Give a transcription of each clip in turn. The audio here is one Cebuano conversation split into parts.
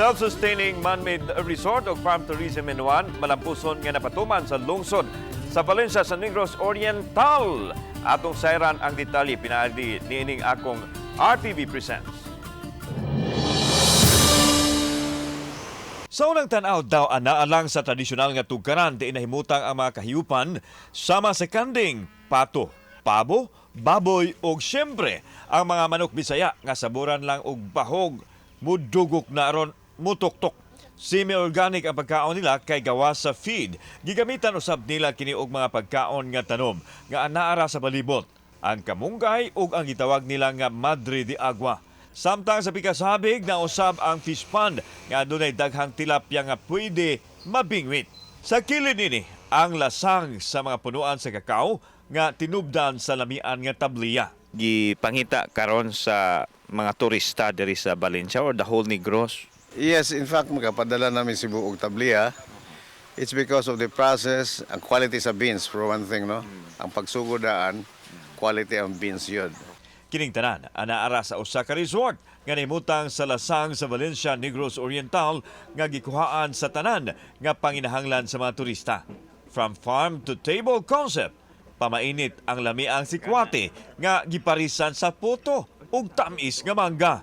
Self-sustaining man-made resort o farm tourism in one, malampuson nga napatuman sa lungsod sa Valencia sa Negros Oriental. Atong sayran ang detalye pinaagi niining akong RTV Presents. Sa unang tan-aw daw anaa lang sa tradisyonal nga tugkaran di nahimutang ang mga kahiyupan sama sa kanding, pato, pabo, baboy ug syempre ang mga manok Bisaya nga saburan lang og bahog mudugok na aron mutuktok. Semi-organic ang pagkaon nila kay gawa sa feed. Gigamitan usab nila kini og mga pagkaon nga tanom nga anaara sa palibot. Ang kamunggay ug ang gitawag nila nga Madre de Agua. Samtang sa pikasabig na usab ang fish pond nga adunay daghang tilapia nga pwede mabingwit. Sa kilid nini ang lasang sa mga punuan sa kakao nga tinubdan sa lamian nga tabliya. Gipangita karon sa mga turista diri sa Valencia or the whole Negros? Yes, in fact, makapadala namin Cebu og tabliya. It's because of the process, ang quality sa beans, for one thing, no? Ang pagsugod daan, quality ang beans yun. Kining tanan anaara sa usa ka resort nga nahimutang sa lasang sa Valencia, Negros Oriental nga gikuhaan sa tanan nga panginahanglan sa mga turista. From farm to table concept, pamainit ang lamiang sikwate nga giparisan sa puto ug tamis nga mangga.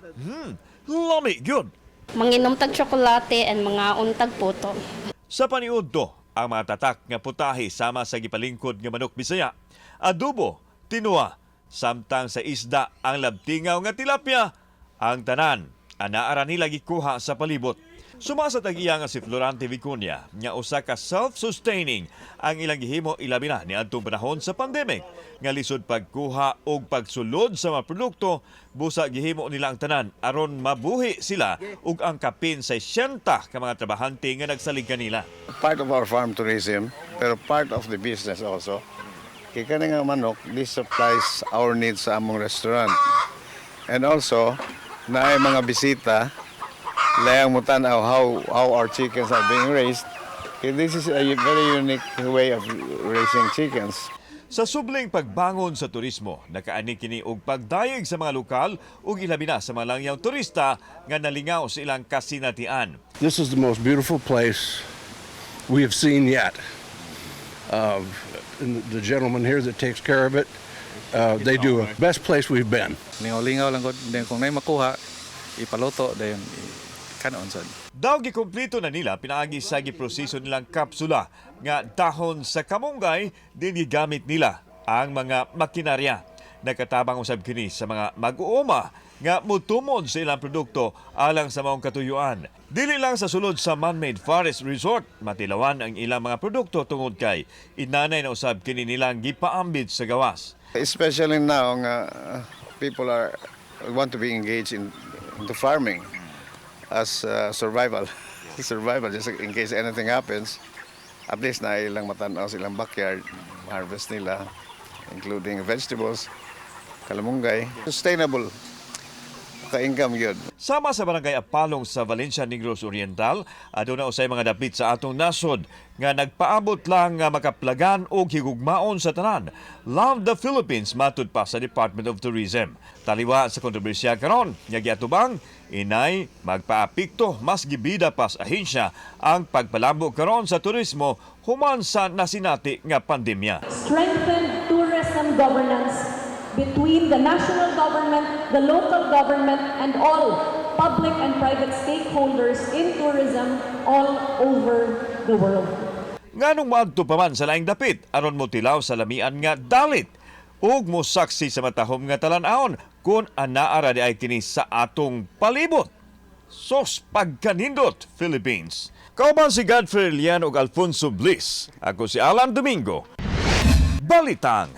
Lami gyud. Manginom tag tsokolate and mga untag puto. Sa paniudto, ang mga tatak nga putahe sama sa gipalingkod nga manok Bisaya, adobo, tinua, samtang sa isda ang labtingaw nga tilapia, ang tanan, anaara nila gikuha sa palibot. Suma sa tag-iya nga si Florante Vicuña nga usa ka self-sustaining ang ilang gihimo ilabi na niadtong panahon sa pandemic nga lisod pagkuha og pagsulod sa mga produkto, busa gihimo nila ang tanan aron mabuhi sila ug ang kapin sa 60 ka mga trabahante nga nagsalig kanila. Part of our farm tourism, pero part of the business also. Kay kani nga manok, this supplies our needs sa among restaurant. And also, naay mga bisita, layang mo tan-aw how our chickens are being raised. Kay this is a very unique way of raising chickens. Sa subling pagbangon sa turismo, nakaani kini og pagdayeg sa mga lokal ug ilabi na sa mga langyaw turista nga nalingaw sa ilang kasinatian. This is the most beautiful place we have seen yet. And the gentleman here that takes care of it, they do the best place we've been. Lingaw-lingaw lang gud. Then kung naay makuha, ipaluto dayon kanon sad. Daw gikumpleto na nila pinaagi sa giproseso nilang kapsula nga dahon sa kamunggay din gigamit nila ang mga makinarya. Nakatabang usab kini sa mga mag-uuma nga mutumod sa ilang produkto alang sa maong katuyuan. Dili lang sa sulod sa man-made forest resort matilawan ang ilang mga produkto tungod kay inanay na usab kini nilang gipaambit sa gawas. Especially now nga people are want to be engaged in into farming as survival. Survival, just in case anything happens. At least na ilang matanaw sa ilang backyard, harvest nila, including vegetables, kalamunggay. Sustainable. Ka-income yun. Sama sa barangay Apalong sa Valencia, Negros Oriental, aduna usay mga dapit sa atong nasod nga nagpaabot lang nga makaplagan og higugmaon sa tanan. Love the Philippines matud pa sa Department of Tourism. Taliwa sa kontrobersiya karon nga giatubang inay magpaapekto mas gibida pa sa ahensya ang pagpalambo karon sa turismo human sa nasinati nga pandemya. Strengthened tourism governance between the national government, the local government, and all public and private stakeholders in tourism all over the world. Nganong moadto pa man sa laing dapit aron motilaw sa lamian nga dalit ug mosaksi sa matahom nga talan-awon kung anaara di ay kini sa atong palibot. Sos pagkanindot, Philippines. Kauban si Godfrey Lian ug Alfonso Bliss. Ako si Alan Domingo. Balitang